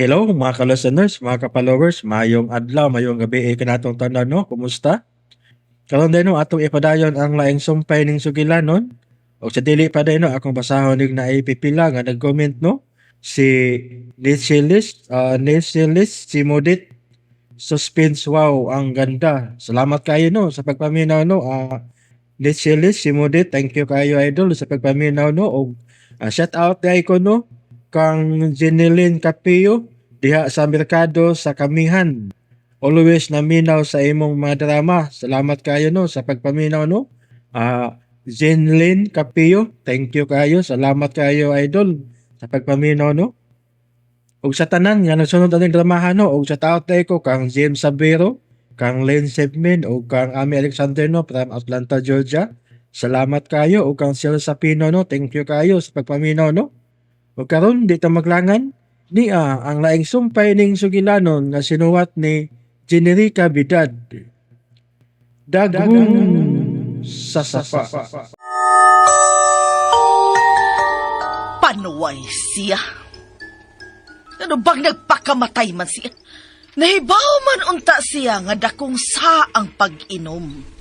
Hello mga ka-listeners, mga ka-followers, mayong adlaw, mayong gabi eh, kanatong tanan, no? Kumusta? Karon din no, atong ipadayon ang laing sumpay ning sugilanon. Og sa dili pa din no, akong basahon ning naay pipila nga nag-comment, no? Si Nichilis, Nichilis, si Modit, Suspense, wow, ang ganda. Salamat kayo, no, sa pagpaminaw, no. Nichilis, si Modit, thank you kayo, idol, sa pagpaminaw, no. Og shout out kay ko, no, kang Jeneline Capillo diha sa merkado sa Kamihan. Always naminaw sa imong mga drama. Salamat kayo, no, sa pagpaminaw, no. Jeneline Capillo, thank you kayo. Salamat kayo, idol, sa pagpaminaw, no. Ug sa tanan nga nagsunod aning dramahan, no, ug sa taot ko kang James Sabero, kang Len Sepmin ug kang Ami Alexander, no, from Atlanta, Georgia. Salamat kayo ug kang Sel Sapino, no. Thank you kayo sa pagpaminaw, no. Ug karon di ta maglangan niya ang laing sumpay ning sugilanon nga sinuwat ni Generica Bidad. Dagwong sa sapa. Panuway siya. Ano bang nagpakamatay man siya? Nahibaw man unta siya nga dakong sa ang pag-inom.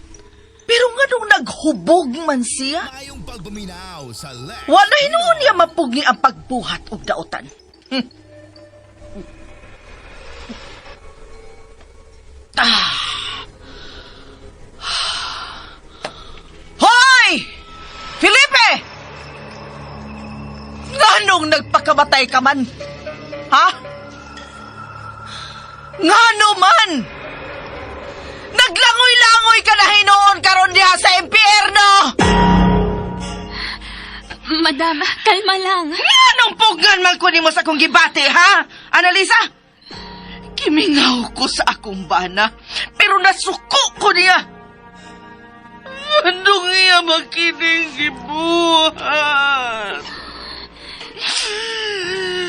Pero nga nung naghubog man siya, Maayong pagpaminaw sa Lex. wala hinuon niya mapugi ang pagbuhat og daotan. Ah. Hoy! Felipe! Nganong nagpakamatay ka man? Ha? Ngano man? Naglangoy-langoy ka na hinuon karon diha sa impyerno! Madam, kalma lang. Anong pugnan man ko nimo sa akong gibati, ha? Analisa? Kimingaw ko sa akong bana, pero nasuko ko niya. Anong iya makining gibuhat?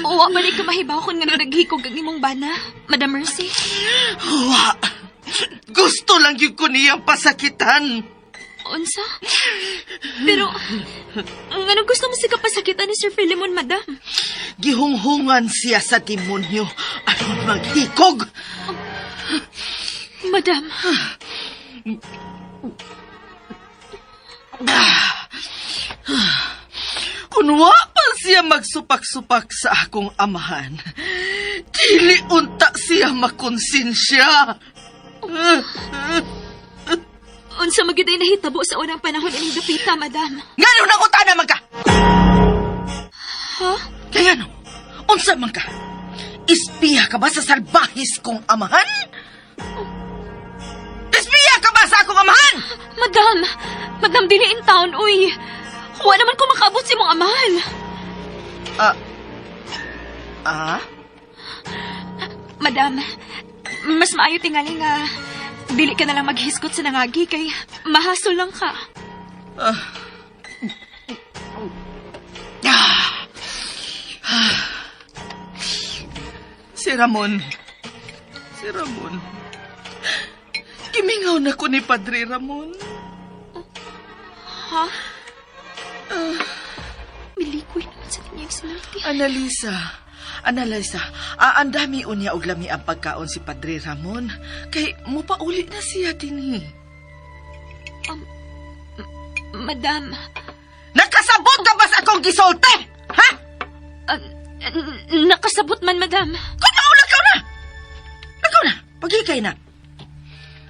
Uwa ba ka mahibaw kung nga naghikog ang imong bana, Madam Mercy? Wa. Gusto lang yun ko niyang pasakitan. Unsa? Pero, nganong gusto mo si kapasakitan ni Sir Philemon, Madam? Gihunghungan siya sa demonyo aron maghikog. Madam, Kung wa pa siya magsupak-supak sa akong amahan, dili unta siya makonsensya. Unsa magyud ay nahitabo sa unang panahon ining dapita, Madam? Ngano na utana man ka? Ha? Kaya no, unsa man ka? Ispiya ka ba sa salbahis kong amahan? Ispiya ka ba sa akong amahan? Madam! Madam, dili in town, uy! Wa naman ko makaabot si mong amahan. Ah? Ah? Madam, mas maayo tingali nga dili ka na lang maghisgot sa nangagi kay mahasol lang ka. Ah. Si Ramon. Si Ramon. Gimingaw na ko ni Padre Ramon. Ha? Milikoy naman sa kanyang sinulti. Analisa. Analisa, ang dami unya og lami ang pagkaon si Padre Ramon. Kay mupauli na siya dinhi. Madam, Nakasabot ka ba sa akong gisulti? Ha? nakasabot man, madam. Kung maulakaw na! Lakaw na! Pagikay na.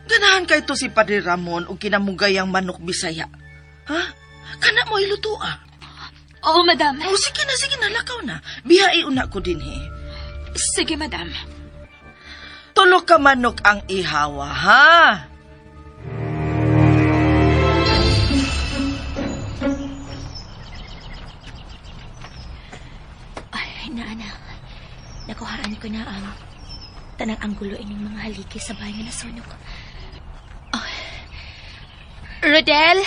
Ganahan kay to si Padre Ramon og kinamugayang manok Bisaya. Ha? Kana mo ilutua. Oo, madam. O sige na, lakaw na. Bihai una ko dinhi. Sige, madam. Tulo ka manok ang ihawa, ha? Ay, na. Nakuhaan ko na ang tanang anggulo ining mga haligi sa bahay nga nasunog. Oh. Rodel,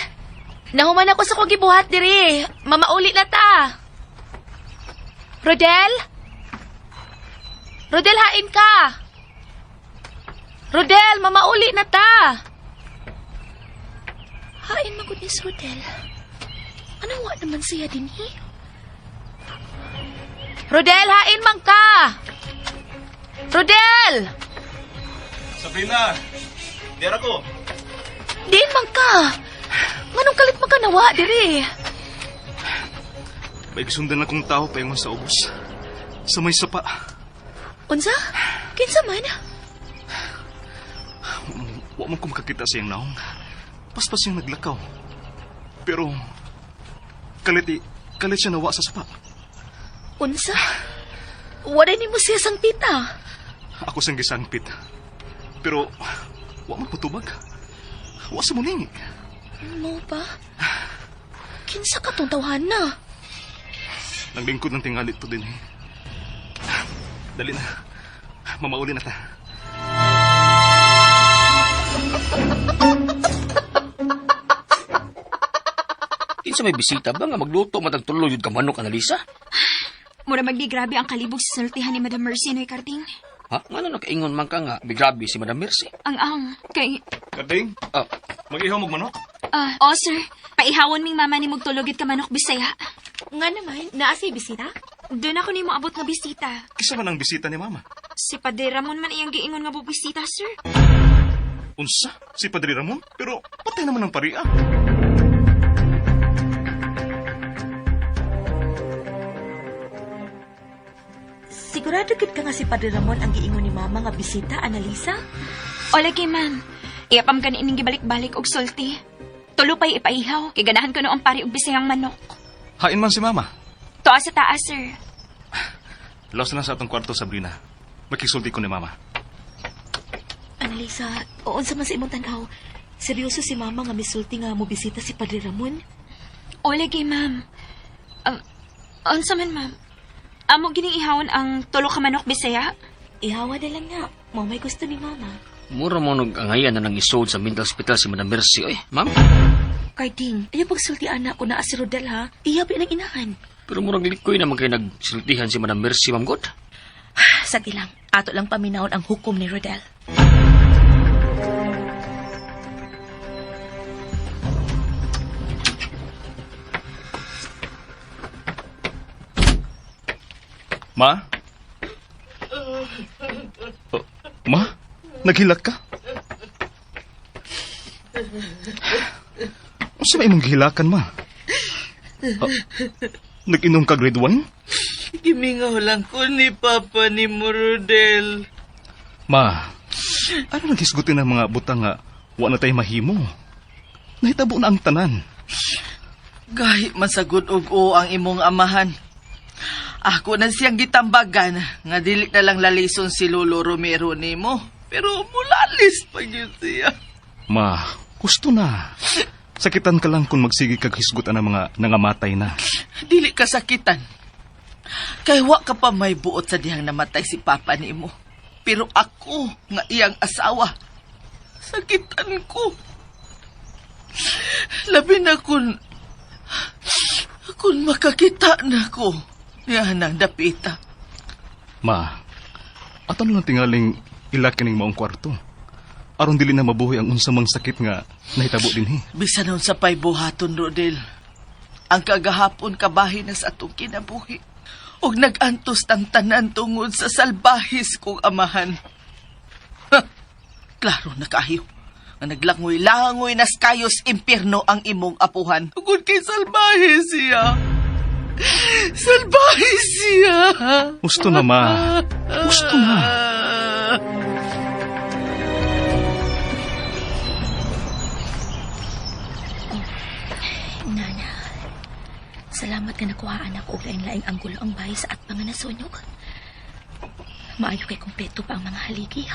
nahuman ako sa kong gibuhat diri. Mamauli na ta. Rodel? Rodel, hain ka. Rodel, mamauli na ta. Hain magud ni Rodel. Anong wa naman siya dinhi? Rodel, hain man ka! Rodel! Sabrina! Dira ko. Diin man ka! Nganong kalit man ka nawa, diri? May gisundan akong tao paingon sa ubos. Sa may sapa. Unsa? Kinsa man? Wa man ko makakita sa iyang naong. Paspas siyang naglakaw. Pero kalit, kalit siya nawa sa sapa. Unsa? Wala nimo siya sangpita. Ako siyang gisangpit. Pero wa man ko tubag. Wa sa muning. Mo pa? Kinsa ka tong tawhana? Naglingkod ng tingali to din eh. Dali na. Mamauli na ta. Kinsa may bisita ba nga magluto matag tulo yun ka manok, Analisa? Mura magdi grabe ang kalibog sa sultihan ni Madam Mercy noy Karting. Ha? Ngano nakaingon man ka nga bigrabe si Madam Mercy? Ang ang kay Karding, Ah, mag-ihaw magmanok. Oh sir, paihawon ming mama ni mugtulogit ka manok Bisaya. Nga naman, naa say bisita? Doon ako nimo abot nga bisita. Kisa man ang bisita ni Mama. Si Padre Ramon man iyang giingon nga bubisita, sir. Unsa? Si Padre Ramon? Pero patay naman ang paria. Sigurado gid ka nga si Padre Ramon ang giingon ni Mama nga bisita, Analisa? Ola kay ma'am. Iyapam gani ining gibalik-balik og sulti. Tulo pa'y ipaihaw. Kay ganahan ko noong pari og Bisayang manok. Hain man si Mama. Tuwa sa taas, sir. Laos na lang sa atong kwarto, Sabrina. Makisulti ko ni Mama. Analisa, unsa man sa imong tan-aw? Seryoso si Mama nga misulti nga mobisita si Padre Ramon? Ola kay ma'am. Unsa man, ma'am? Amo gining ihawon ang tulo ka manok Bisaya? Ihawa na lang nga. Mao may gusto ni Mama. Mura mo nag-angayan na nang isod sa mental hospital si Madam Mercy. Oy, ma'am. Carding, ayaw pagsulti anak ko na si Rodel ha. Iya ba ng inahan? Pero murag likoy naman kay nagsultihan si Madam Mercy, ma'am God. Sagi lang, ato lang paminawon ang hukom ni Rodel. Ma? Oh, ma? Naghilak ka? Unsa may imong gihilakan, ma? Ah, nag-inom ka grade 1? Gimingaw lang ko ni Papa ni Rodel. Ma, ano naghisgutin ang mga butang nga wa na tayo mahimo? Nahitabo na ang tanan. Gahi masagod og o ang imong amahan. Ako na siyang gitambagan nga dili na lang lalison si Lolo Romero nimo. Pero mulalis pa gyud siya. Ma, gusto na. Sakitan ka lang kung magsige kag hisgutan ang mga nangamatay na. Dili ka sakitan. Kay wa ka pa may buot sa dihang namatay si Papa nimo. Pero ako nga iyang asawa, sakitan ko. Labi na kung makakita na ko niya nang dapita. Ma, ato na lang tingaling ilaki ning maong kwarto. Aron dili na mabuhi ang unsa mang sakit nga nahitabo dinhi. Bisan nun sa pay buhaton, Rodel. Ang kagahapon kabahin na sa atong kinabuhi. Ug nag-antos tang tanan tungod sa salbahis kong amahan. Ha! Klaro na kayo. Nga naglangoy-langoy nas kayos impierno ang imong apuhan. Tungod kay salbahe siya. Salbahe siya. Gusto na, ma. Gusto na. Nana, salamat nga nakuhaan ako og lain-laing anggulo ang bahay sa at mga nasunog. Maayo kay kumpleto pa ang mga haligi.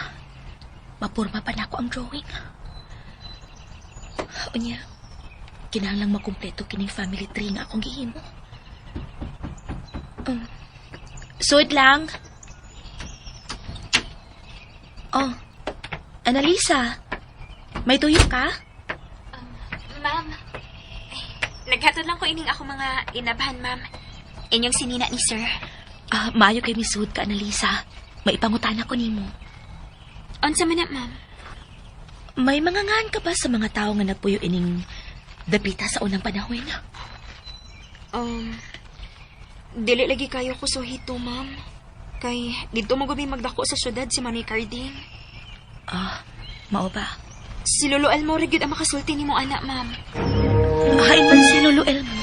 Mapurma pa nako ang drawing. Unya, kinahanglang makumpleto kining family tree nga akong gihimo. Sud lang. Oh, Annalisa, may tuyo ka? Ma'am, ay, naghatod lang ko ining ako mga inabhan, ma'am. Inyong sinina ni sir. Ah, maayo kay misud ka, Annalisa. May ipangutana ko nimo. Unsa man na, ma'am? May mga ngan ka ba sa mga tao nga nagpuyo ining dapita sa unang panahon? Dili lagi kayo ko suhito, ma'am. Kay didto mo gud may magdako sa syudad si Manoy Carding. Ah, mao ba? Si Lolo Elmo ra gyud ang makasulti nimo ana, ma'am. Hain man si Lolo Elmo.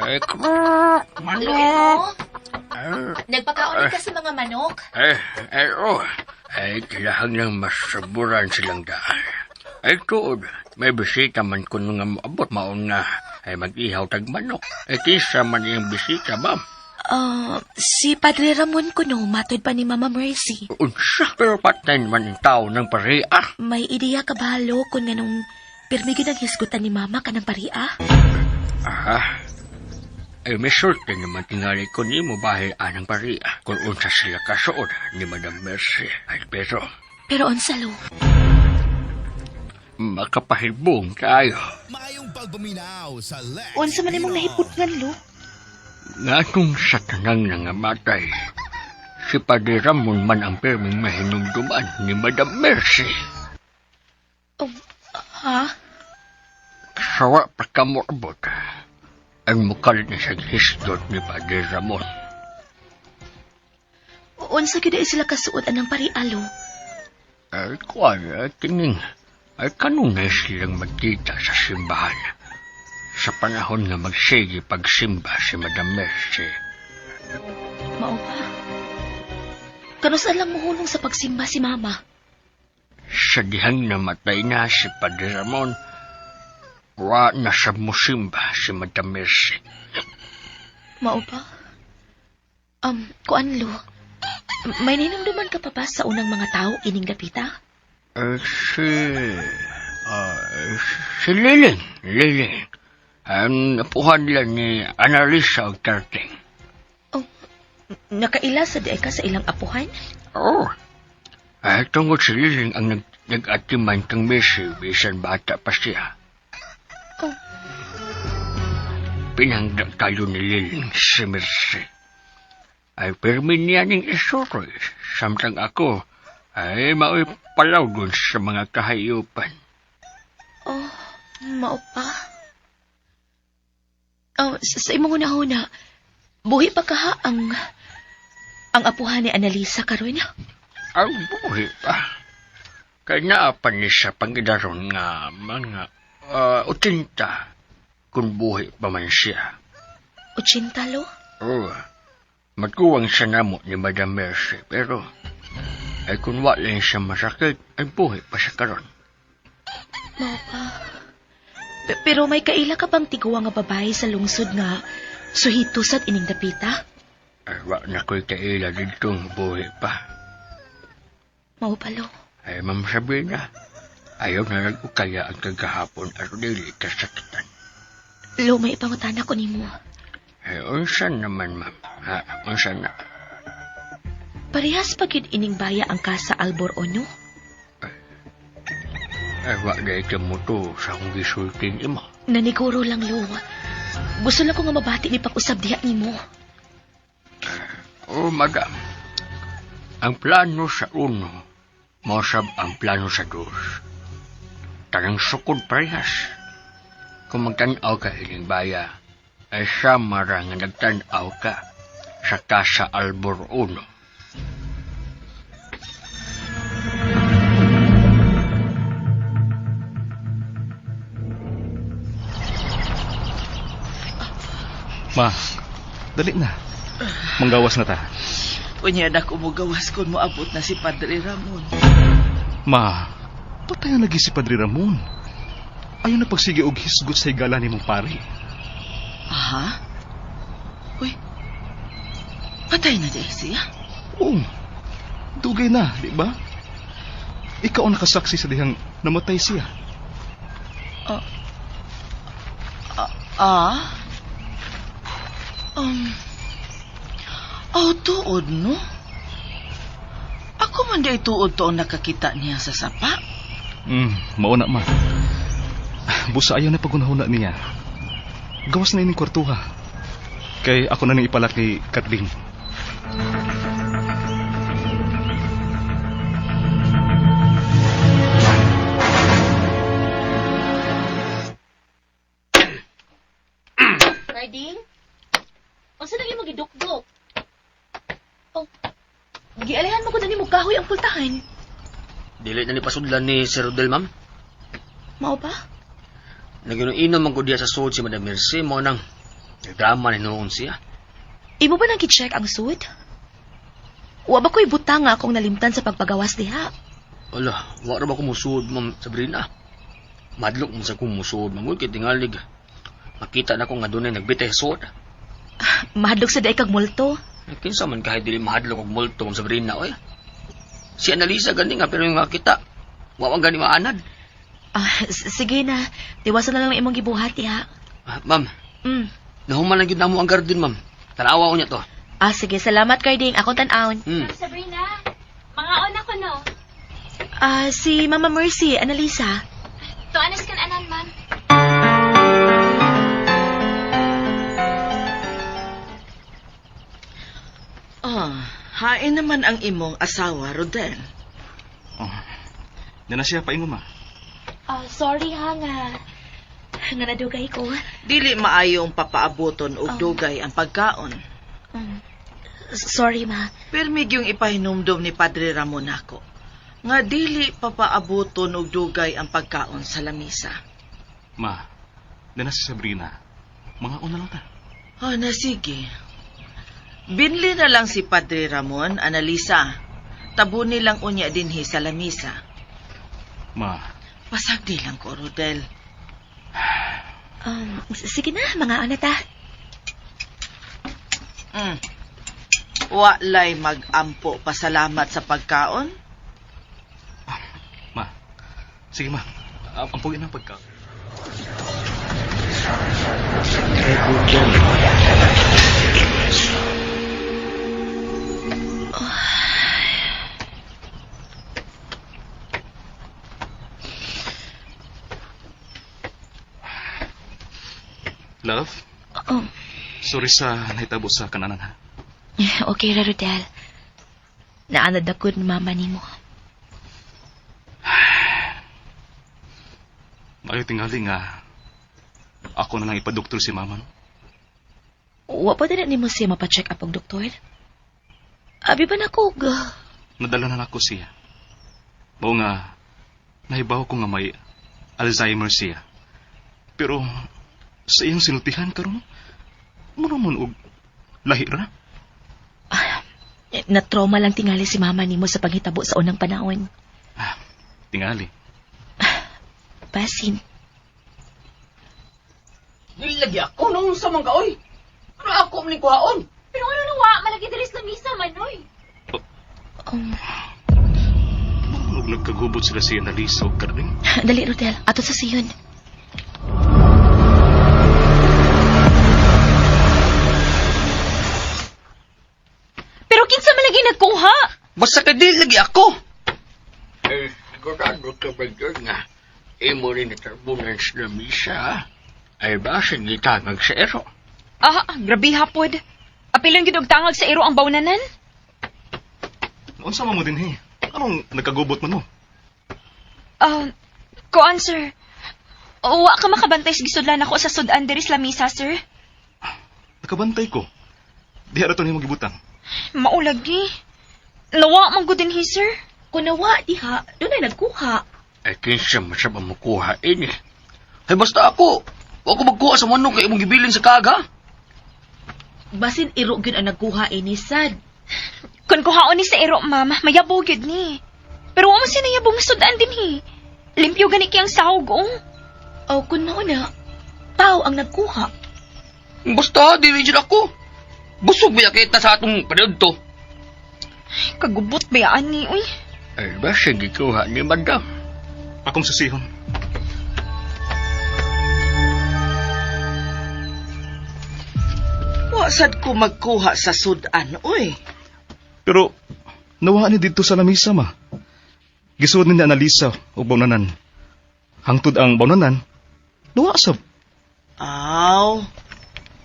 Ay, krrr, Lolo manok. Elmo? Nagpakaon ka sa mga manok? Eh, eh, oh. Ay, kailangan lang masaburan silang daan. Ay, tuod, may bisita man kuno nga moabot maon nga ay mag-ihaw tag manok. Ay, kisa man iyang bisita, ma'am. Ah, si Padre Ramon kuno matod pa ni Mama Mercy. Unsa, pero patay man ang tao ng pariya. May ideya ka ba, lo, kung anong pirmi gyud ang hisgutan ni Mama kanang paria? Aha. Ay, may sulti naman tingali ko nimo bahay anang pariya. Kung unsa sila kasuod ni Madam Mercy. Ay, pero Pero unsa, lo? makapahibong tayo. Maayong pagpaminaw sa Lex. Unsa man imong nahiputngan, lo? Ngatong sa tanang nangamatay, si Padre Ramon man ang perming mahinumduman ni Madam Mercy. Oh, ha? Sawa pa ka mo abot. Ang mukalit na siyang hisdot ni Padre Ramon. Unsa gyud ay sila kasuod anang paria, lo? Ay, kuwan, ay tingin, ay kanunay silang magkita sa simbahan. Sa panahon nga magsige pagsimba si Madam Mercy. Mao ba? Kanus-an lang mohunong sa pagsimba si Mama? Sa dihang namatay na si Padre Ramon, wa na sa musimba si Madam Mercy. Mao ba? Kuan lo? May ninumduman ka pa ba sa unang mga tao ining dapita? Eh, si Liling, Liling. Ang napuhan nila ni Annalisa og Tarting. Oh, nakaila sa di ay ka sa ilang apuhan? Oo. Ay, tungod si Liling ang nag-atiman kang Messi, bisan bata pa siya. Oh. Pinangga tayo ni Liling si Mercy. Ay, pirmi niya ning isuroy. Samtang ako, ay mao'y palaw dun sa mga kahayupan. Oh, mao pa. Oh, sa imong hunahuna, buhi pa kaha ang apuhan ni Annalisa karon? Ang buhi pa. Kay naapan ni siya pangidaron nga mga 80 kung buhi pa man siya. 80 lo? Oo. Magkuwang siya namo ni Madam Mercy, pero ay kung wala siya masakit, ay buhi pa siya karon. Mao pa. Pero may kaila ka bang tiguang nga babae sa lungsod nga suhito sad ining dapita? Ay wa na ko'y kaila ditong buhi pa. Mao pa lo. Ay Ma'am Sabrina, ayaw na nag-ukaya ang kagahapon at dili kasakitan. Lo, may ipangutana ko nimo. Ay unsa naman ma'am, ha, unsa na? Parehas pa gyud ining baya ang kasa Albor Ono? Ay wa na ikaw mo to sa akong gisulting imo. Naniguro lang lo. Gusto lang ko nga mabati ni pag-usab diha nimo. Oh, madam. Ang plano sa uno, mosab ang plano sa dos. Tanang sukod parehas. Kung magtanaw ka ining baya, ay samara nga nagtanaw ka sa Casa Albor Uno. Ma, dali na. Manggawas na ta. Unya na kumugawas kung moabot na si Padre Ramon. Ma, patay na lagi si Padre Ramon. Ayaw na pagsige og hisgot sa higala ni mong pari. Aha? Uy, patay na di siya. Oo. Dugay na, di ba? Ikaw ang nakasaksi sa dihang namatay siya. Ah? Oh, tuod, no? Ako man di tuod to ang nakakita niya sa sapa. Mao na ma. Busa ayaw na pagunahuna niya. Gawas na ining kwartuha. Kay ako na ning ipalat ni Kathleen. Carding? Gialihan mo ko dani mo kahoy ang pultahan. Dili na ni pasudlan ni Sir Rodel, ma'am. Mao ba? Naginuinom man ko diya sa sud si Madam Mercy mo nang nagdrama ni noon siya. Imo ba nang gi-check ang sud? Wa ba ko'y butang nga akong nalimtan sa pagpagawas diha? Ala, wa ra ba ko musuod, ma'am Sabrina? Madlok mo sa kong musuod, ma'am. Uy, kay tingalig. Makita na ko nga dunay nagbitay sa suod. Mahadlok sa daig kag multo. Ay, kinsa man kahit dili mahadlok og multo, ma'am Sabrina, oy. Si Annalisa gani nga pero yung makita. Wa man gani maanad. Ah, sige na. Tiwasan na lang imong gibuhat diha. Ah, ma'am, Mm. nahuman na gyud namo ang garden, ma'am. Tanawa ko niya to. Ah, sige. Salamat, Carding. Akong tan-awon. Sabrina, mga ko no. Ah, si Mama Mercy, Annalisa. Tuan is kan anan, ma'am. Ah, hain naman ang imong asawa, Rodel. Oh. Na siya paingon, ma. Ah, sorry ha nga. Nga nadugay ko. Dili maayong papaaboton og dugay ang pagkaon. Mm. Sorry, ma. Pirmi gyung ipahinumdom ni Padre Ramon nako nga dili papaaboton og dugay ang pagkaon sa lamisa. Ma, na si Sabrina. Mga una lang ta. Ah, na sige. Binli na lang si Padre Ramon, Analisa. Tabuni lang unya dinhi sa lamisa. Ma, Pasagdi lang ko, Rodel. Sige na, mga ana ta. Mm. Walay magampo pasalamat sa pagkaon. ma. Sige, ma. Ang pugi ng pagka. Love, Oh, sorry sa nahitabo sa kananan ha. okay ra, Rodel. Naanad na ko ni mama nimo. Maayo tingali nga ako na lang ipadoktor si mama. No? Wa pa din nimo siya mapacheck up og doktor? Abi ba na ko? Nadala na nako siya. Mao nga nahibaw ko nga may Alzheimer siya. Pero sa iyang sinultihan karon, mura man og lahi ra. Na-trauma lang tingali si mama nimo sa panghitabo sa unang panahon. Ah, tingali. Basin. Dili lagi ako nung sa man ka, oy. Ano ako man kuhaon? Pero ano nawa, malagi diri sa lamisa man, oy. Mura man og nagkagubot sila si Annalisa og Karding. Dali, Rodel. Ato sa siyon. Pero kinsa man lagi nagkuha? Basta ka dili lagi ako. Eh, sigurado ka ba yun nga? Imo rin natarbunan sa lamisa, ha? Ay ba, sige tangag sa ero. Ah, grabe hapod. Apilon gid og tangag sa iro ang bawnanan. Unsa man mo dinhi? Anong nagkagubot man mo? Ah, kuan sir. Wa ka makabantay sa gisudlan ako sa sudan diri sa lamisa, sir. Nakabantay ko. Diha ra to nimo gibutang. Maulagi. Nawa man gud dinhi, sir. Kunawa, diha. Doon ay nagkuha. Ay, kinsa man siya ba makuha ini? Ay, basta ako. Wa ko magkuha sa manok kay imong gibilin sa kaga. Basin iro gyud ang nagkuha ini sad. Kun kuhaon ni sa iro, ma'am, mayabo gyud ni. Pero wa man sinayabong sudan dinhi. Limpyo gani kay ang sahog, oh. O kun mao na, tao ang nagkuha. Basta, dili jud ako. Busog ba kita sa atong paniudto? Kagubot ba ani, uy. Ay, ba, sige kuha ni madam. Akong susihon. Wa sad ko magkuha sa sudan, oy. Pero nawaan ni didto sa lamisa ma. Gisuod ni Annalisa og bawnanan. Hangtod ang bawnanan, nawa sab. Aw.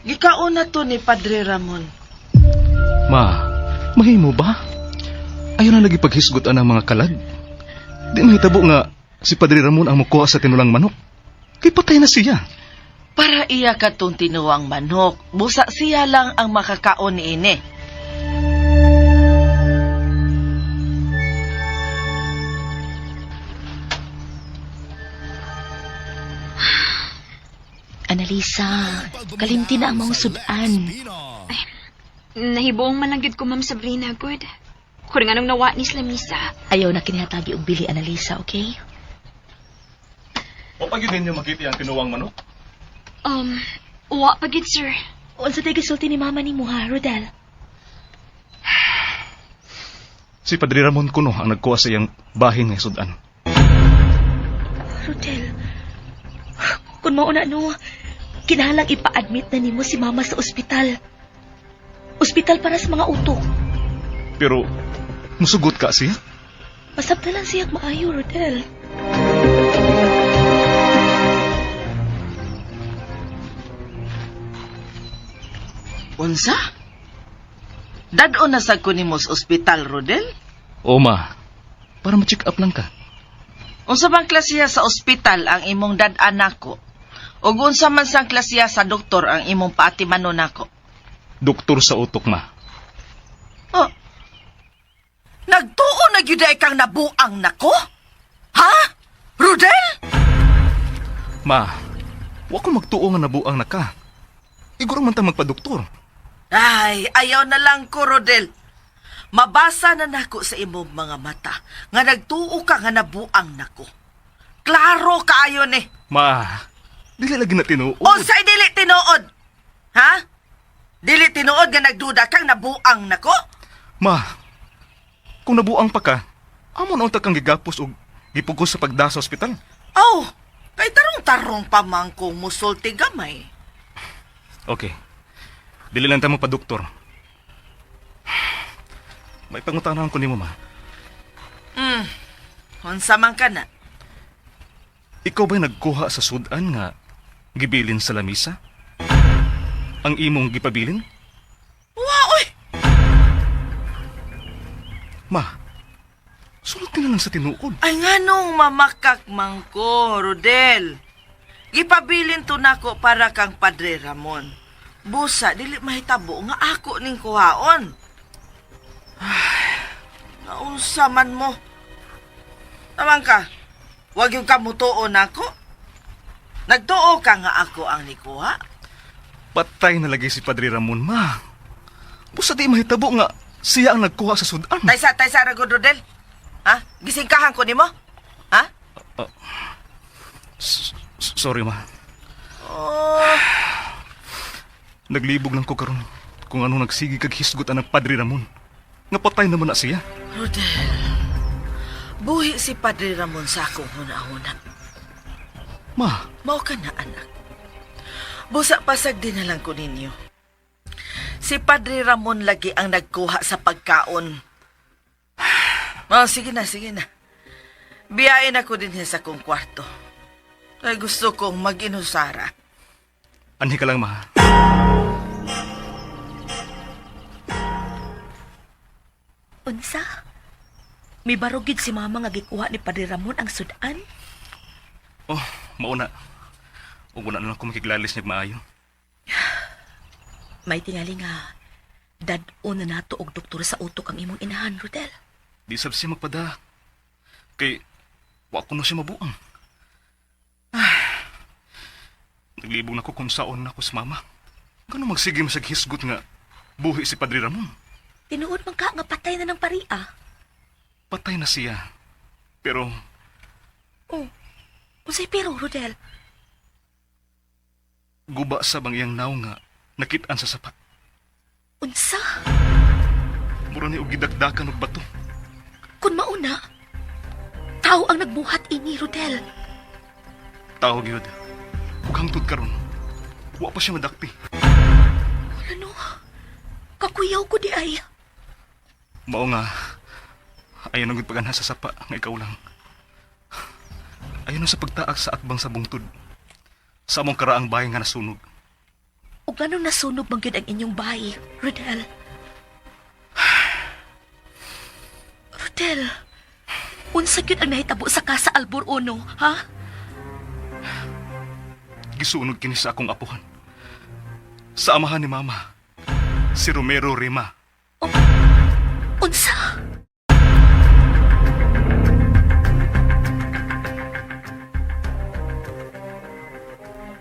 Gikaon na to ni Padre Ramon. Ma, mahimo ba? Ayaw na lagi paghisgot ang mga kalag. Di mahitabo nga si Padre Ramon ang mukuha sa tinulang manok. Kay patay na siya. Para iya katong tinuwang manok, busa siya lang ang makakaon niini. Analisa, kalimti na ang mga sudan. Nahibuong man lang gyud ko, Ma'am Sabrina, good. Kung nga nung nawa ni Slamisa. Ayaw na kinihatagi og bili, Analisa, okay? O pag yun ninyo makita ang kinuwang manok? Wa pa gyud, sir. Unsa tay gisulti ni mama nimo ha, Rodel? Si Padre Ramon kuno ang nagkuha sa iyang bahin nga sudan. Rodel, kung mauna no, kinahanglang ipa-admit na nimo si mama sa ospital. Ospital para sa mga utok. Pero, musugot ka siya? Masabta lang siya maayo, Rodel. Unsa? Dad-on na sad ko nimo sa ospital, Rodel? O ma, para ma-check up lang ka. Unsa bang klasiya sa ospital ang imong dad-an nako? Ug unsa man sang klasiya sa doktor ang imong paatimanon nako? Doktor sa utok, ma. Oh. Nagtuo na gyud ay kang nabuang nako? Ha? Rodel? Ma, wa ko magtuo nga nabuang na ka. Iguro man ta magpadoktor. Ay, ayaw na lang ko, Rodel. Mabasa na nako sa imong mga mata nga nagtuo ka nga nabuang nako. Klaro kaayo ni. Ma, dili lagi na tinuod. Unsay dili tinuod? Ha? Dili tinuod nga nagduda kang nabuang nako? Ma, kung nabuang pa ka, amo na unta kang gigapos og gipugos sa pagda sa ospital. Oh, kay tarong-tarong pa man kong musulti gamay. Okay. Dili lang ta magpadoktor. May pangutanahan ko nimo, ma. Unsa man ka na? Ikaw ba'y nagkuha sa sudan nga gibilin sa lamisa? Ang imong gipabilin? Wa oy, Ma, sulot ka na lang sa tinuod. ay nganong mamakak man ko, Rodel. Gipabilin to nako para kang Padre Ramon. Busa, dili mahitabo nga ako ning kuhaon. Ay, naunsa man mo. Tamang ka, wag yung kamutuo nako. Nagtuo ka nga ako ang nikuha. Patay na lagi si Padre Ramon, ma. Busa di mahitabo nga siya ang nagkuha sa sudan. Taysa, taysa, Ragod Rodel. Ha? Gisingkahan ko nimo? Ha? Sorry, ma. Oh, Naglibog lang ko karon kung ano nagsigi kag hisgot ang Padre Ramon. Nga patay naman na siya. Rodel. Buhi si Padre Ramon sa akong huna-huna. Ma, Mao ka na, anak. Busa pasag din na lang ko ninyo. Si Padre Ramon lagi ang nagkuha sa pagkaon. Oh, sige na, sige na. Biyain ako din sa akong kwarto. Ay gusto kong mag-inusara. anhi ka lang, ma. Unsa? May barugid si mama nga gikuha ni Padre Ramon ang sudan? Oh, mauna. Ug wala na lang ko makiglalis niya maayo. May tingali nga dad-on na nato og doktor sa utok ang imong inahan, Rodel. Di sab siya magpada. Kay, wa ko na siya mabuang. Ah, naglibog na ko kung saon na ko sa mama. Gano magsige masag hisgot nga buhi si Padre Ramon. Tinuod man ka nga patay na ng paria. Patay na siya. Pero, Oh, unsay pero, Rodel? guba sa bang iyang naw nga nakitaan sa sapat. Unsa? Mura ni og gidakdakan og bato. Kun mauna, tao ang nagbuhat ini, Rodel. Tao gyud. Ug hangtod karon, wa pa siya madakpi. Ano? Kakuyaw ko di ay. Mao nga, ayaw nang paganha sa sapa nga ikaw lang. Ayaw na sa pagtaak sa atbang sa bungtod. Sa among karaang bahay nga nasunog. Ug nganong nasunog man gyud ang inyong bahay, Rodel? Rodel, unsa gyud ang nahitabo sa Casa Albor Uno, ha? Gisunog kini sa akong apuhan. Sa amahan ni Mama, si Romero Rima. Unsa?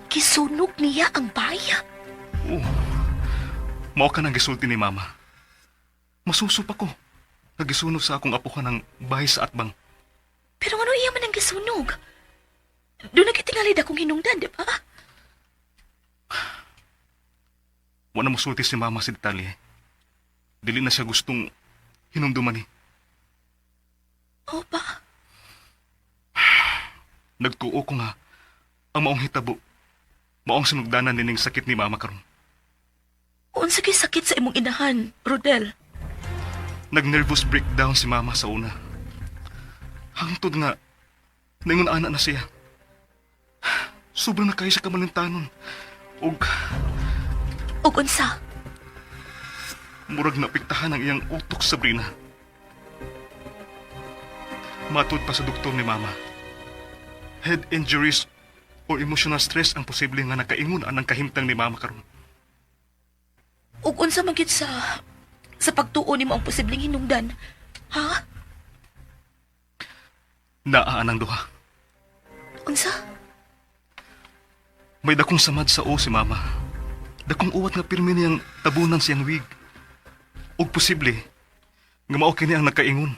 Gisunog Gisunog niya ang baya. Oo. Mao ka nang gisulti ni mama. Masusup ako. Nagisunog sa akong apuhan ang bahay sa atbang. Pero ano iya man ang gisunog? Doon nagkitingalid akong hinungdan, di ba? Wala mosulti si mama sa detalye. Dili na siya gustong hinumduman ni. Opa, Nagtuo ko nga ang maong hitabo. Maong sinugdanan nining sakit ni mama karon. unsa kay sakit sa imong inahan, Rodel? Nag-nervous breakdown si mama sa una. Hangtod nga, ningon ana na siya. Sobrang na kayo sa kamalintanon. Og Ug unsa? murag napiktahan ang iyang utok, Sabrina. Matud pa sa doktor ni mama. Head injuries or emotional stress ang posible nga nakaingon anang kahimtang ni mama karon. Ug unsa man gyud sa pagtuo nimo ang posibleng hinungdan? Ha? Naa anang duha. Unsa? May dakong samad sa o si mama. Dakong uwat nga pirmi niyang tabunan siyang wig. Ug posible nga mao kini ang nakaingon.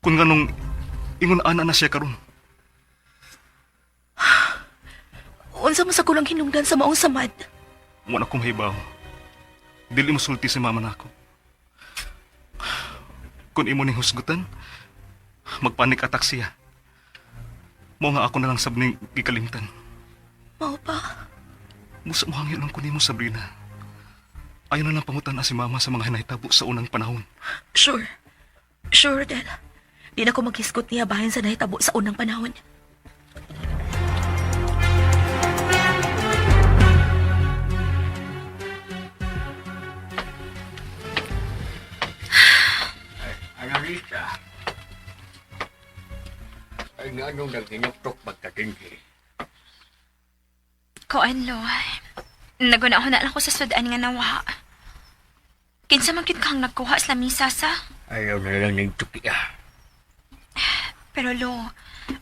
Kung nganong ingon ana na siya karon. Unsa man sa kulang hinungdan sa maong samad? Wala akong mahibaw. Dili mosulti si mama nako. Kung imo ning husgutan, magpanik attack siya. Mao nga ako na lang sabning gikalimtan. Mao pa. Musa mo hangyo lang ko nimo, Sabrina. Ayaw na lang pangutan na si mama sa mga hinahitabo sa unang panahon. Sure. Sure, Rodel. Di na ko maghisgot niya bahin sa nahitabo sa unang panahon. Analisa. Ay nga nung naghinuktok magkatinhi. Kuan, lo. Naguna-huna lang ko sa sudan nga nawa. Kinsa man gyud kang nagkuha sa lamisa sa? Ayaw na lang ng tuki ah. Pero lo,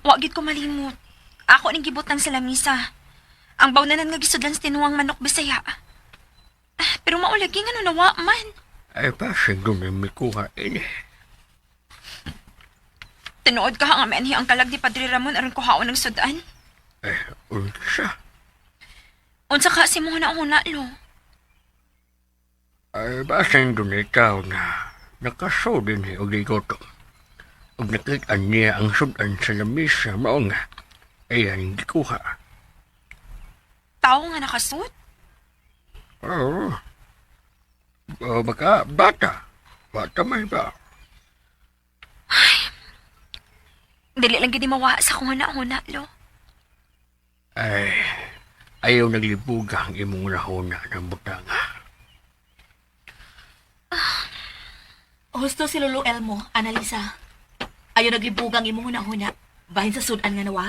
wa gyud ko malimot. Ako ning gibutang sa lamisa. Ang bawnanan nga gisudlan sa tinuang manok Bisaya. Ah, pero maulagi nga no nawa man. Ay pasig doon ay mikuha ini. Tinuod ka nga may ang kalag ni Padre Ramon aron kuhaon ng sudan. Ay, unsa. Unsa ka si mo huna lo? Ay basing doon ikaw na nakaso din eh, og gigoto. Ug nakit-an niya ang sudan sa lamisa mao nga. Ayan, gikuha. Tao nga nakasud? Oo. O baka bata. Bata may ba? Dili lang gid mawa sa akong huna-huna lo. Ay, ayaw naglibuga ang imong nahuna ng butanga. Husto si Lolo Elmo, Analisa. Ayo naglibugang imong huna-huna. Bahin sa sudan nga nawa.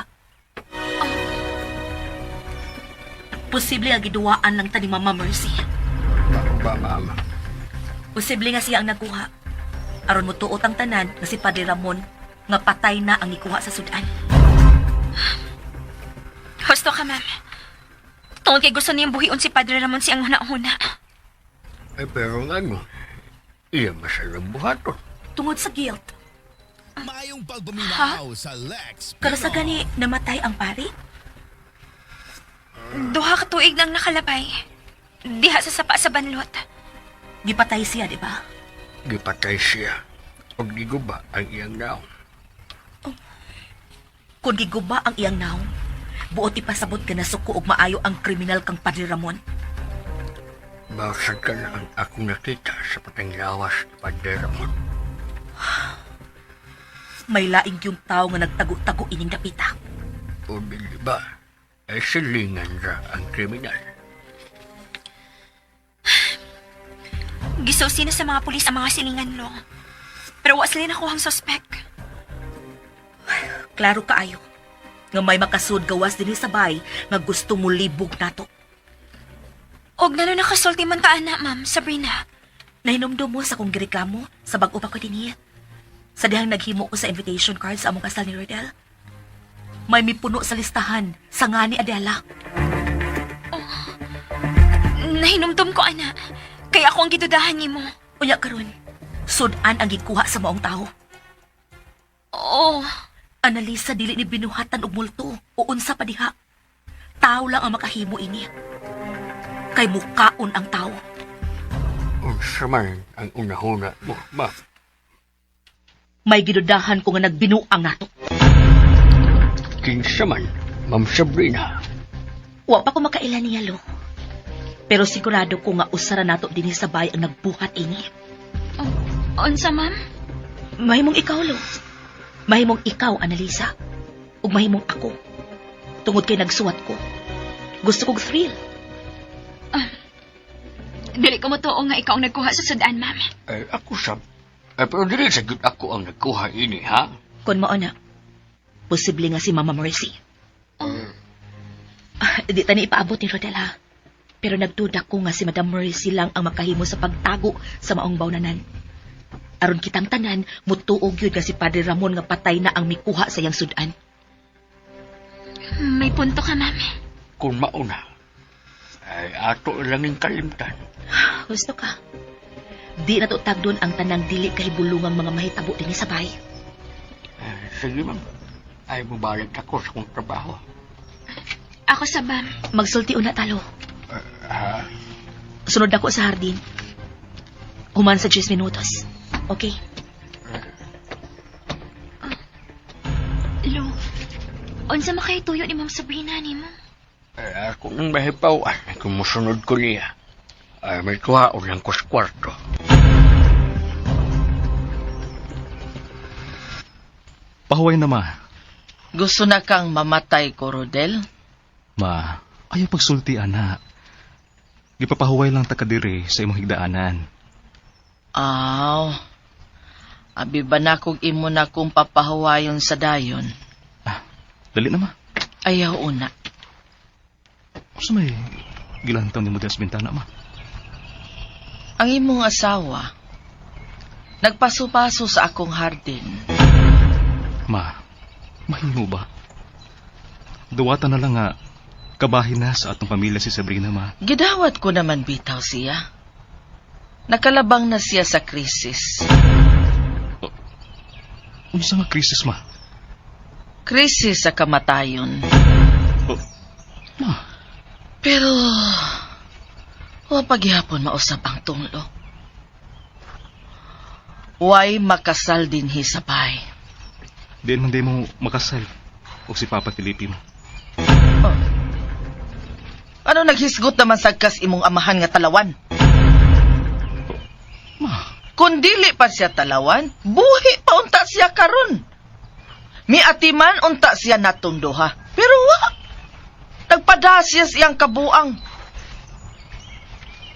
Posible nga giduwaan lang ta ni Mama Mercy. Ba, ba mama? Posible nga siya ang nagkuha. Aron mo tuot ang tanan nga si Padre Ramon nga patay na ang ikuha sa sudan. Husto ka, ma'am. Tungod kay gusto niyang buhion si Padre Ramon siyang huna-huna. Ay, pero nga mo, iya masalang buhaton. Tungod sa guilt, Maayong pagpaminaw sa Lex karasa gani namatay ang pari. Duha ka tuig nang nakalabay. Diha sa sapa sa banlot. Gipatay siya, di ba? Gipatay siya. Og giguba ang iyang naong. Kung giguba ang iyang naong, buot ipasabot ka na suko og maayo ang kriminal kang Padre Ramon. Basag ka na ang akong nakita sa patang lawas ni Padre Ramon. May laing yung tao nga nagtago-tago ining dapita. O di ba, ay silingan ra ang kriminal. Gisusi na sa mga pulis ang mga silingan, lo. Pero wa sila nakuhang suspect. Klaro kaayo nga may makasud gawas dinhi sa bay nga gusto mo libog nato. Og nano nakasulti man ka, ana, ma'am, Sabrina. Nahinumdum mo sa akong gireklamo sa bag-o pa ko dinhi. Sa dihang naghimo ko sa invitation card sa among kasal ni Rodel. May mipuno sa listahan sa nga ni Adela. Nahinumdum ko, ana. Kaya ako ang gidudahan nimo. Unya karon, sudan ang gikuha sa maong tao. Oo. Analisa dili ni binuhatan og multo o unsa pa diha. Tao lang ang makahimo ini. Kay mukaon ang tao. Unsa man ang unahuna mo, ma. May gidudahan ko nga nagbinuang nato. Kinsa man, Ma'am Sabrina. Wa pa ko makaila niya, Lo. Pero sigurado ko nga usara nato dinhi sa bay ang nagbuhat ini. Unsa, ma'am? Mahimong ikaw, Lo. Mahimong ikaw, Analisa. Ug mahimong ako. Tungod kay nagsuwat ko. Gusto kog thrill. Dili ko motoo nga ikaw ang nagkuha sa sudan, ma'am. Ay, ako sab. Ay, pero dili sa gyud ako ang nagkuha ini, ha? Kon mao na, posible nga si Mama Mercy. Ah, di tani ipaabot ni Rodel ha. Pero nagduda ko nga si Madam Mercy lang ang makahimo sa pagtago sa maong bawnanan. Aron kitang tanan, mutuog yun nga si Padre Ramon nga patay na ang mikuha sa iyang sudan. May punto ka, ma'am. Kung mauna, ay ato lang yung kalimtan. Gusto ka? Di na to tagdon ang tanang dili kahibulungang mga mahitabo dinhi sa bay. Ay, sige, ma'am. Ay, mubalik ako sa kong trabaho. Ako sa ma'am. Magsulti una talo. Ha? Sunod ako sa hardin. Human sa 10 minutos. Okay? Lo, unsa makaytuyo ni Ma'am Sabrina nimo? Ay, ako nang mahibawan kung musunod ko niya. Ay, may kuhaon lang ko sa kwarto. Pahuway na, ma. Gusto na kang mamatay ko, Rodel? Ma, ayaw pagsulti, ana. Gipapahuway lang ta kadiri sa imong higdaanan. Aw. Abi ba na kung imo na kong papahawayon sa dayon? Dali na, ma. Ayaw una. Unsa may gilantaw nimo diha sa bintana, ma? Ang imong asawa, nagpaso-paso sa akong hardin. Ma, mahimo ba? Duwata na lang nga kabahin na sa atong pamilya si Sabrina, ma. Gidawat ko naman bitaw siya. Nakalabang na siya sa krisis. Unsa nga krisis, ma? Krisis sa kamatayon. Oh, ma, Pero, wa paghihapon mausap ang tunglo. Way makasal din hisabay. diin man di mo makasal og si Papa Felipe, ma. Ano naghisgot naman sagkas imong amahan nga talawan? Ma, Kung dili pa siya talawan, buhi pa unta siya karon. Miatiman unta siya natong duha. Pero wa. Nagpada siya siyang kabuang.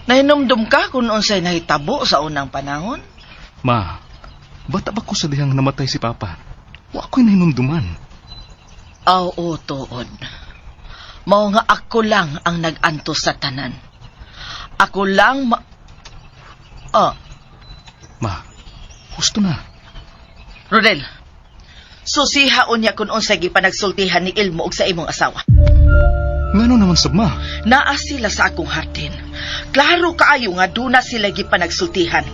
Nahinumdum ka kung unsay nahitabo sa unang panahon? ma, bata ba ko sa dihang namatay si Papa? Wa ko'y nahinumduman. Aw, o, tuod. Mao nga ako lang ang nag-antos sa tanan. Ako lang ma... Ah, Ma, husto na. Rodel, susiha unya kung unsay gipanagsultihan ni Ilmo og sa imong asawa. Ngano naman sab, ma? Naa sila sa akong hardin. Klaro kaayo nga duna sila gipanagsultihan.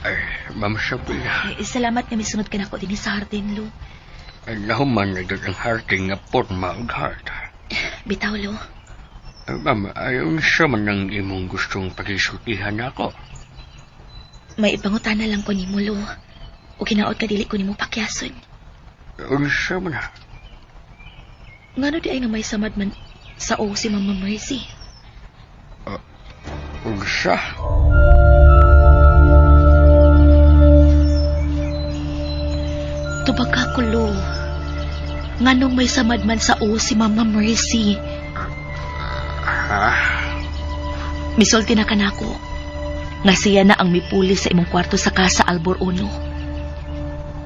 Ay, Ma'am Sabrina. Eh, salamat nga misunod ka nako dinhi sa hardin, Lo. Ay, nahuman na gyud ang hardin nga porma og heart. Bitaw, Lo. Ay, ma'am, ay, unsa man ang imong gustong pagisultihan ako? May ipangutana lang ko nimo, Lo. O kinaot ka dili ko nimo pakyason. Unsa man na? Ngano di ay nga may samad man sa o si Mama Mercy? Unsa? Tubag ka ko, Lo. Nganong may samad man sa o si Mama Mercy? Ha? Misulti na ka nako. Nga siya na ang mipuli sa imong kwarto sa kasa Albor Uno.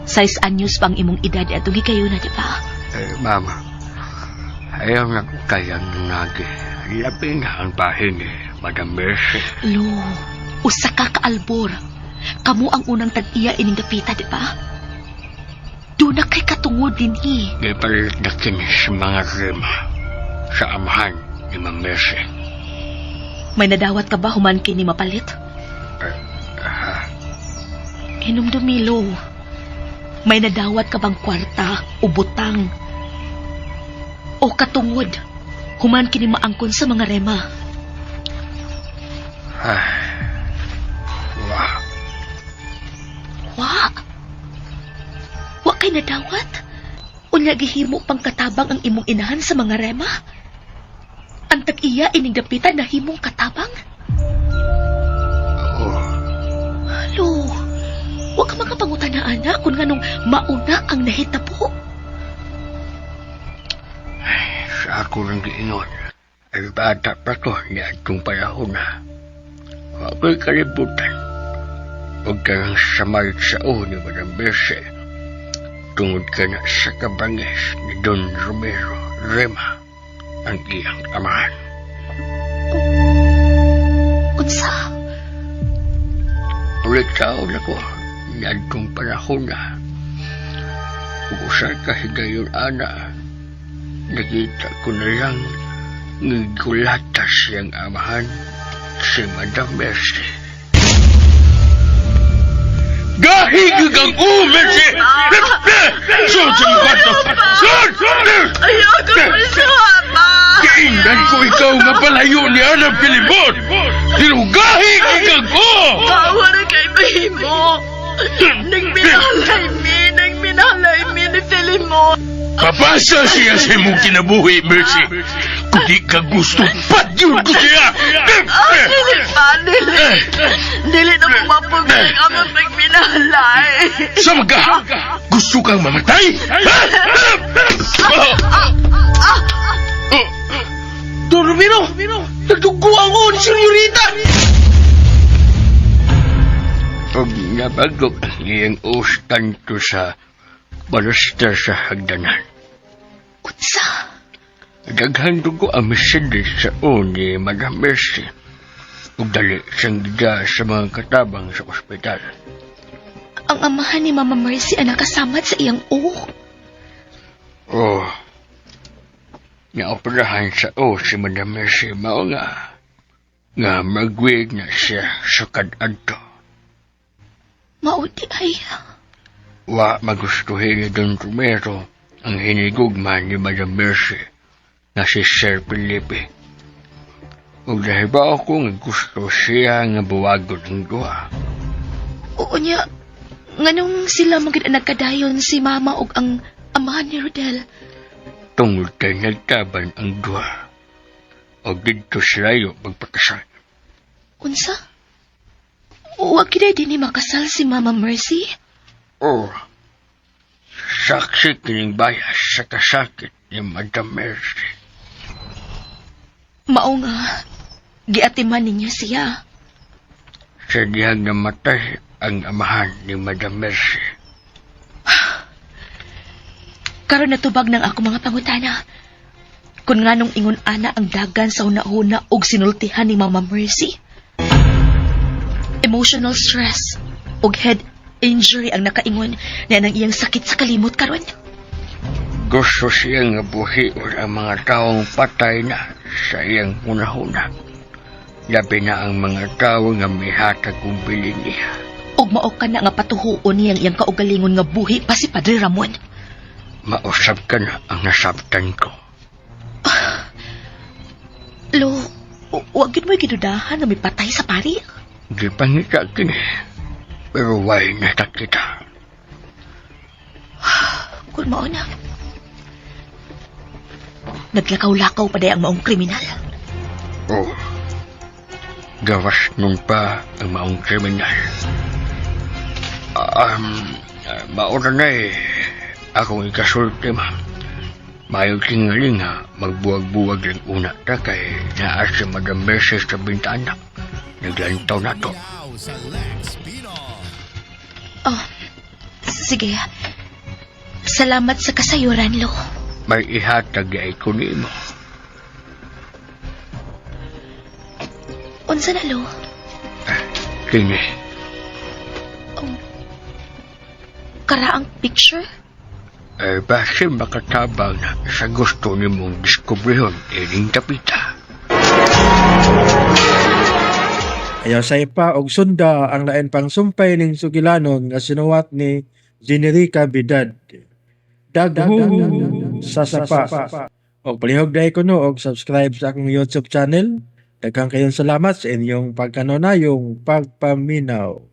Sais anyos pa ang imong edad at kayo na, di ba? Eh, ma'am, ayaw na ko kayang nagi. Labi na ang bahin ni Madam Mercy. Lo, usa ka ka Albor. Kamu ang unang tag-iya ining dapita, di ba? Doon na kay katungod din eh. Gipalit na kini sa mga rema sa amahan ni Ma'am Mercy. May nadawat ka ba human kini mapalit? Hinumdumilo. May nadawat ka bang kwarta o butang? O katungod, human kini maangkon sa mga rema. Wa, Wa. Wa kay nadawat? Unya gihimo pang katabang ang imong inahan sa mga rema? Ang tag-iya ining dapitan na himong katabang? oo, Halo, wa ka makapangutan na anak kung nganong mauna ang nahitabo. sa ako ng giingon. Ay bata pa ko niya atong panahon na. Wa ko'y kalibutan. Huwag ka nang samalit sa o ni Madam Mercy. Tungod ka na sa kabangis ni Don Romero Rema ang iyang amahan. Unsa? Ulit taon ako niadtong panahon na. Ug usa ka higayon ana, nakita ko na lang ngigulata siyang amahan si Madam Mercy. Gahigig ang Mercy! Sud sa kwarto! Sud! Ayoko pa! Giingnan ko ikaw nga palayo ni Ana Pilimon! Pero gahigig ang o! Bawa na kay Mahimo! Nagminalay mi! Nagminalay mi ni Filimon! Kapasa siya sa imong kinabuhi, Mercy. Kung di ka gusto, patyon ko siya! Ah, dili pa, dili! Dili na pumapugay ang among pagminalay! Sama ka! Gusto kang mamatay? Ha? Don Romero! Nagdugo ang ni Senyorita! Pag nabagok ang iyang ustan ko sa baluster sa hagdanan. Unsa? Daghan dugo ang misindi sa o ni Madam Mercy. Ug dali siyang gida sa mga katabang sa ospital. Ang amahan ni Mama Mercy ang nakasamad sa iyang o. Oh, naoperahan sa o si Madam Mercy mao nga nga magwig na siya sa kadadto. Maudi ay. Wa magustuhin ni Don Romero ang hinigugma ni Madam Mercy na si Sir Felipe. Ug nahibaw ko nga gusto siya nga buwagon ang duha. Oo niya. Nganong sila magid ang nagkadayon si Mama ug ang amahan ni Rodel. Tungod kay nagtaban ang duha. Og didto silayo magpakasal. Unsa? Wa gid din ni makasal si Mama Mercy? Oh, saksi kining bayas sa kasakit ni Madam Mercy. Mao nga giatiman ninyo siya. Sa dihang namatay ang amahan ni Madam Mercy. Karon natubag ng ako mga pangutana. Kung nganong ingon ana ang dagan sa una-una og sinultihan ni Mama Mercy. Emotional stress og head injury ang nakaingon na ang iyang sakit sa kalimot karon. Gusto siya nga buhion ang mga taong patay na sa iyang hunahuna. Labi na ang mga tao nga mihatag kong bilin niya. Og mao ka na nga patuhuon niyang iyang kaugalingon nga buhi pa si Padre Ramon. Mausap ka na ang nasabtan ko. Lo, wag yun mo'y gidudahan nga may patay sa pari. Gipangita kini, pero way nakakita. Kung mao na. Naglakaw-lakaw pa day ang maong kriminal. Oh, gawas nun pa ang maong kriminal. Maura na eh. Akong ikasulti, ma'am. Mayo tingaling ha, magbuwag-buwag lang una ta kay naa si Madam Mercy sa bintana. Naglantaw na to. Now sa Lex Pino. Oh, sige. Salamat sa kasayuran, Lo. May ihatag ay ko nimo. Unsa na, Lo? Kini, Oh, karaang picture? Ay basin makatabang na sa gusto nimong diskubrihon ining dapita. Ayaw sa ipa og sunda ang lain pang sumpay ning sugilanon nga sinuwat ni Generica Bidad. Dagho sa sapa. Og palihog dai kuno og subscribe sa akong YouTube channel. Daghang kayong salamat sa inyong pagkanunayong pagpaminaw.